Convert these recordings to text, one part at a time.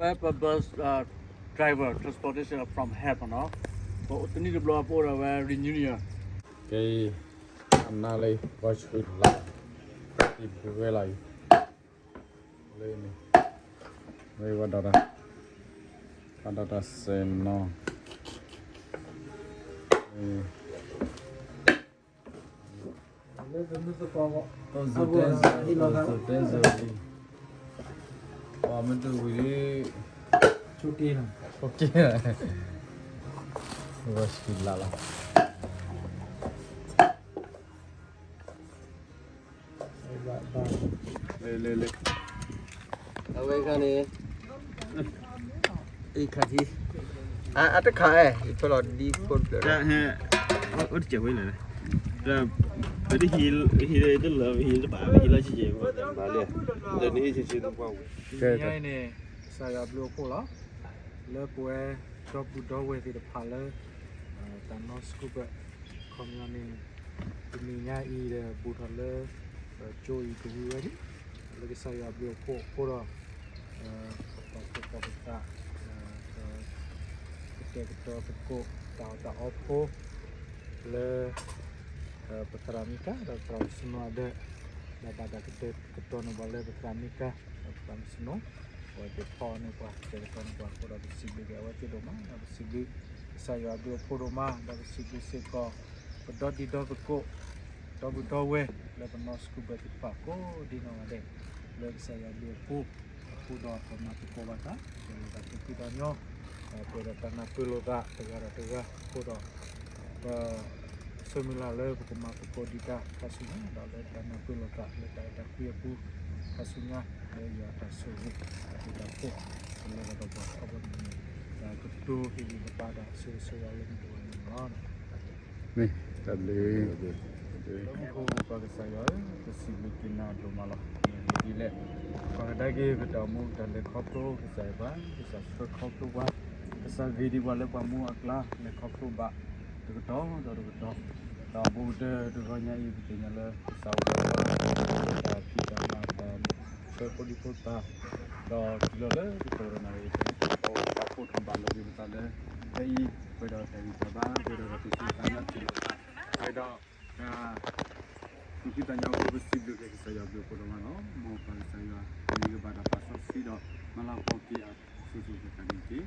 Web bus driver transportation from head နီၤ, ပတနံၣ်တဘျီပအိၣ်ဒီးဝဲ reunion ကဲ, အနၢ်လၢ ပှၤဆူလၢ ကတံၢ်ဘုဝဲလီၤအံၤ, လၢန့ၣ်, ဝဲဝဲဒီးတၢ်, ဝဲဒီးတၢ်စဲးနီၤ, လၢကမုၢ်သကိး, အိၣ်စူၢ်တဲစူၢ်လံ, ပှၤမ့ၢ်တဝံၤလံ, ဆိက့, ဆိက့, ဝဲဆံလၢလီၤ. လၢလၢလၢ, အဝဲခါန့ၣ်, အံၤခါထံ, အတခါအဲၣ် ယဖဲလီၤဒ်ဖိတဖျၢၣ်, အိၣ်တစဲးဝဲလဲၣ်, ပတဟံး, ဟံးတလၢ ဟံးတဘၣ် ဟံးလၢဆံးဆံး, လၢနဟံးဆံးဆံးနကွၢ်ဝဲ, န့ၣ်, ကစၢ်ယွၤဘျုးအဖှိၣ်လီၤ. လၢပဝဲဒီပုၢ်ဒီဝဲၢ်သ့ၣ်တဖၣ်လၢ တၢ်နီၣ်စကူပၢၣ် ခီပညီန့ၣ်, တနံၤညါအံၤဒီး ဘူးထီၣ်လၢ ကၠိအံၤကဝံၤဝဲလံ, လၢကစၢ်ယွၤဘျုးအဖှိၣ်အဃိဒီး, ပပာ်ဖှိၣ်ပာ်ပသး, ကတဲာ်ကတီၤသကိးတၢ်အီၣ်တၢ်အီဖိ, လၢ ပသရၣ်မံကၤ ဒီးသရၣ်မုၣ်စနိအဒၢး, ဒီးဘၣ်တၢ်ကတဲာ်ကတီၤန့ၢ်ပှၤလၢပသရၣ်မံကၤ ဒီးသရၣ်မုၣ်စနိ, အဝဲသ့ၣ်ဖီၣ်န့ၢ်ပှၤ ကတဲာ်ကတီၤန့ၢ်ပှၤအဃိဒီး ပစံးဘျုးက့ၤအဝဲသ့ၣ်ဒိၣ်မး ဒီးပစံးဘျုး ကစၢ်ယွၤဘျုးအဖှိၣ်ဒိၣ်မး ဒီးပစံးဘျုးစ့ၢ်ကီး ပဒီဒံၣ်ဒီသကိး ဒီပုၢ်ဒီဝဲၢ် လၢပနီၣ်စကူပၢၣ်သ့ၣ်တဖၣ်ကိးဒ်နီၢ်ဂၤဒဲး လၢကစၢ်ယွၤဘျုးအဖှိၣ် အဃိဒီးပမၤသကိးဘၣ်တၢ် ပလိာ်သးသုးက့ဒီးညီ ပှဲၤဒီးတၢ်နၢ်ပၢၢ်လိာ်သးတဂၤဒီးတဂၤအဃိဒီး ပ ဆၢမုၢ်လၢ်လၢပကမၤသကိးဒံးတၢ်ခါဆူညါ ဒီးလၢတၢ်နၢ်ပၢၢ်လိာ်သးလၢတၢ်အဲၣ်တၢ်ကွံအပူၤ ခါဆူညါ လၢယွၤတၢ်ဆိၣ်ဂ့ၤ တၢ်ဘျုးတၢ်ဖှိၣ် ကလဲၤဒီးပှၤထီဘိန့ၣ် တၢ်ကတိၤဟ့ၣ်ဂံၢ်ဟ့ၣ်ဘါတၢ်ဆိၣ်ဂ့ၤဆိၣ်ဝါလၢမုၢ်တဂီၤန့ၣ်လီၤ. မ့ၢ်တၢ်ဘျုး လၢမူခိၣ်ပၢ်ကစၢ်ယွၤဧၢ, ပစံးဘျုးက့ၤနၤဒိၣ်မးလီၤ. မ့ၢ်ဒ်လဲၣ် ပှၤကဒါက့ၤပတၢ်အိၣ်မူ ပတၢ်လဲၤခီဖျိကစၢ်ယွၤပှၤ ကစၢ်ဆှၢခီဖျိပှၤ ကစၢ်ဂ့ၤဒံးပှၤလၢပှၤမူအကျါ လဲၤခီဖျိဘၣ်တကတီၢ်ဒီးတကတီၢ် တၢ်အိၣ်ဘှံးကတၢၢ်တဂီၤညါအံၤ ပသ့ၣ်ညါလၢကစၢ်အိၣ်ဒီးပှၤ တၢ်ဖံးတၢ်မၤတၢ်ဆှၢဖိဒံဖိသၣ် ဒီးတုၤလီၤလၢကတီၢ်ဒီးနၣ်ရံၣ် ပပာ်ဖှိၣ်ထီၣ်ဘၣ်လိာ်က့ၤပသးလၢ ဖဲအံၤ ပှဲၤဒီးတၢ်ဂံၢ်တၢ်ဘါ ပှဲၤဒီးတၢ်သူၣ်ဆူၣ်သးဂဲၤ ပှဲၤဒီး သူၣ်ဖှံသးညီအဃိ ပစံးဘျုးက့ၤကစၢ်ယွၤဘျုးဖှိၣ်ဒိၣ်မးလီၤ. မ်ပၢ်ကစၢ်ယွၤ မ့ၢ်ကဘၣ်တၢ်ပာ်စီဆှံဒီး မၤလၤကပီၤက့ၤအစိၤစိၤဃၣ်ဃၣ်န့ၣ်တက့ၢ်.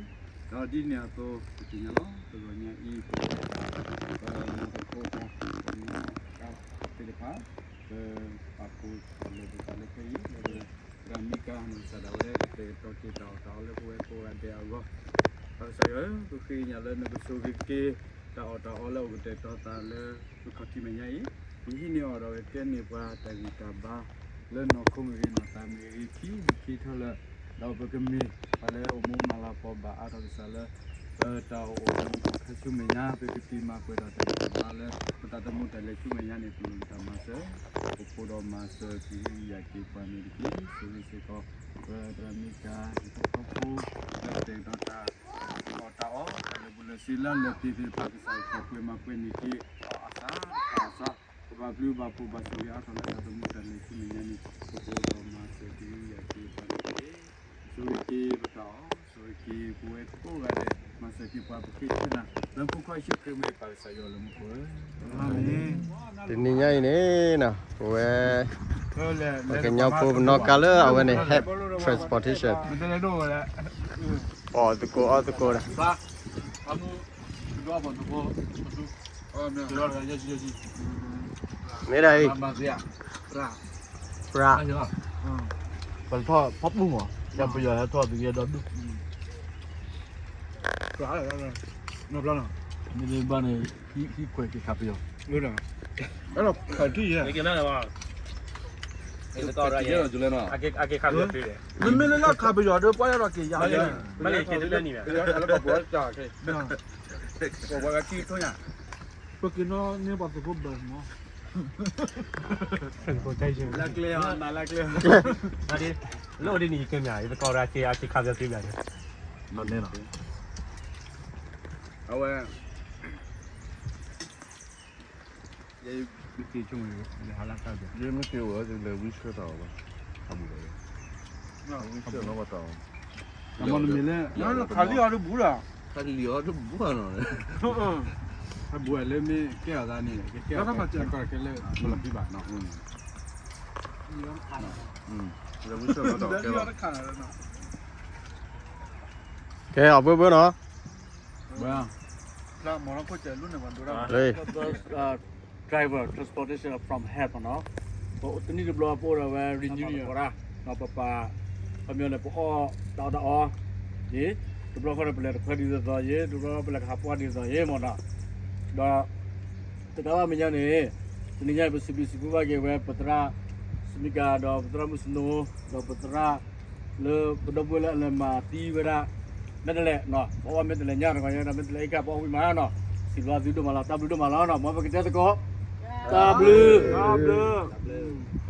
ဒီးဒ်န့ၣ်အသိး ပသ့ၣ်ညါလီၤ တဂီၤညါအံၤ ပနီၢ်သကိးတၢ် ပနီၢ်သကိးသ့ၣ်တဖၣ် ပပာ်ဖှိၣ်ထီၣ်လိာ်ပသးလၢဖဲအံၤ လၢပသရၣ်မံကၤ နီၢ်ကစၢ်ဒၣ်ဝဲ ကတဲာ်ကတီၤက့ၤတၢ်အီၣ်တၢ်အီလၢပဝဲကိးဂၤဒဲးအဂီၢ် ပၢ်ကစၢ်ယွၤဧၢ, ပဃ့ကညးလၢနကဆိၣ်ဂ့ၤက့ၤ တၢ်အီၣ်တၢ်အီလၢအိၣ်ကတဲာ်ကတီၤသးလၢ ပခီၣ်ထံးမဲာ်ညါအံၤ, ပဟံးန့ၢ်အီၣ်ဒီးကဲန့ၢ်ပှၤတၢ်ဂံၢ်တၢ်ဘါ လၢနီၢ်ခိမ့ၢ်ဂ့ၤ နီၢ်သးမ့ၢ်ဂ့ၤ ခံမံၤခံထၢလၢ ဒီးပကမ့ၢ်ပှၤလၢအိၣ်မူမၤလၤကပီၤဘၣ်အါထီၣ်ကစၢ်လၢ ပတၢ်အိၣ်မူခါဆူမဲာ်ညါ ပကသ့မၤပှဲၤဒီးတၢ်ဂံၢ်တၢ်ဘါလၢ ပသးသမူတၢ်လဲၤဆူမဲာ်ညါန့ၣ် ပလိၣ်တၢ်မၤစၢၤ ပဖိဒီးမၤစၢၤကဟုကယာ်က့ၤပှၤန့ၣ်တက့ၢ်. ဆိၣ်ဂ့ၤစ့ၢ်ကီး ပသရၣ်မံကၤ ယဖိဖီဖိ လၢကတဲာ်ကတီၤတၢ် အီၣ်တၢ်အီ တၢ်လၢာ်ဘူၣ်လၢာ်စ့လၢလၢာ်သ့ၣ်သ့ၣ်တဖၣ် ကစၢ်ယွၤပှဲၤမၤပှဲၤန့ၢ်က့ၤ အီၤအသး အသး ပဘၣ်ဘျုးဘၣ်ဖှိၣ်ဘၣ်ဆိၣ်ဂ့ၤအါထီၣ်လၢတၢ်သမူတၢ်လဲၤဆူမဲာ်ညါန့ၣ် ပဖိဒီးမၤစၢၤကဟုကယာ်က့ၤပှၤန့ၣ်တက့ၢ်. ဆိၣ်ဂ့ၤက့ၤပတၢ်အီၣ် ဆိၣ်ဂ့ၤက့ၤပဝဲကိးဂၤဒဲး မၤစၢၤက့ၤပှၤပဃ့ကညး လၢမူခိၣ်အဟံၣ်ဃ့ၢ်မ့ၢ်ပၢ်ကစၢ်ယွၤလၢမူခိၣ်ဧၢ. တနံၤညါအံၤန့ၣ် ပဝဲ ပှၤကညီဖိပနီၢ်ကါလၢအဝဲန့ၣ် Head Transportation အီၣ်သကိးအီသကိးဒီး မ့ၢ်ဒၣ်အံၤ ပြာ ပထီၣ်ဖီပူမး ယပယီၤဟဲထီၣ်သကဲဒီဒူၣ် မ့ၢ်ဘၣ်န့ၣ် ဟံးခွဲးက့ၤခးပယီၤ အဲၣ်ဒိးခးထံၣ်ယဲ မ့မ့ၢ်လၢလၢခးပယီၤဒီး ပှၤယဲဒီးက့ၤယါ မ့ၢ်လၢခးပယီၤဒီး ပှၤကထံၣ်ထိၣ်ညါ ပက့ၤနီၢ်န့ၢ်ပှၤသကိးဘၢၣ်မး လၢကျဲအီၤ နၤလၢကျဲအီၤ လၢအိၣ်ဒ်န့ၣ် ယကဲမ့ၢ် ယသကိးရၤက့ၤ အက့ၤခးပယီၤသ့မ့ၢ် အဝဲ ယမ့ၢ်က့ၤဆိမိၣ် ယဟးလၢကါပယီၤ ယမ့ၢ်က့ၤအိၣ် ယလဲၤဝံဆၢတၢ်အီၣ်ဘၣ် ခးပယီၤ ဝံဆၢနီၢ်ဘၣ်တၢ်အီၣ် မ့ၢ်လၢ ခးလံအီၤတဘူၣ်လီၤ, ခးလံအီၤတဘူၣ်လီၤ, အဘူးလၢမ့ၢ်ကဲအီၤသးန့ၣ် ကကဲအီၤကဲလၢ ပလီၤဖံဘၣ်နီၤ, ကဲအီၤဘၢဘၢနီၤ, driver transportation from hell နီၤ, ပတနံၣ်တဘျီပအိၣ်ဒီးဝဲ reunion တၢ်, ပပာ် ခီပညီန့ၣ် ပအီၣ်တၢ်အီၣ်တၢ်အီ, ယ့ၣ်, တဘျီဃီဒီးပလဲၤတခွဲဒ်သိးသိးယ့ၣ်, တဘျီပလဲၤကဟးပှၢ်ဒ်သိးသိးယ့ၣ်မ့ၢ်နီၤ, ဒီး တကးဘၣ်မဲာ်ညါန့ၣ်, တနံၤညါအံၤ ပစံးဘျုးစံးဖှိၣ်ဘၣ်က့ၤဝဲ ပသရၣ် စမံကၤ ဒီးပသရၣ်မုၢ်စနိ, ဒီးပသရၣ် လၢပဒီပုၢ်ဝဲၢ်လၢအလဲၤမၤသံဝဲဒၣ် မဲာ်တဲးလဲးနီၤ, ပအီၣ်မဲာ်တဲးလဲးညါတဂီၤညါ ဒီးမဲာ်တဲးလဲးအ့ၣ်ခၣ် ပအီၣ်ဝံၣ်မးနီၤ, စံးဘျုးသုဒိၣ်မးလီၤ, တၢ်ဘျုးဒိၣ်မးလီၤနီၤ, မ်ပကတဲသကိး, တၢ်ဘျုး, တၢ်ဘျုး, တၢ်ဘျုး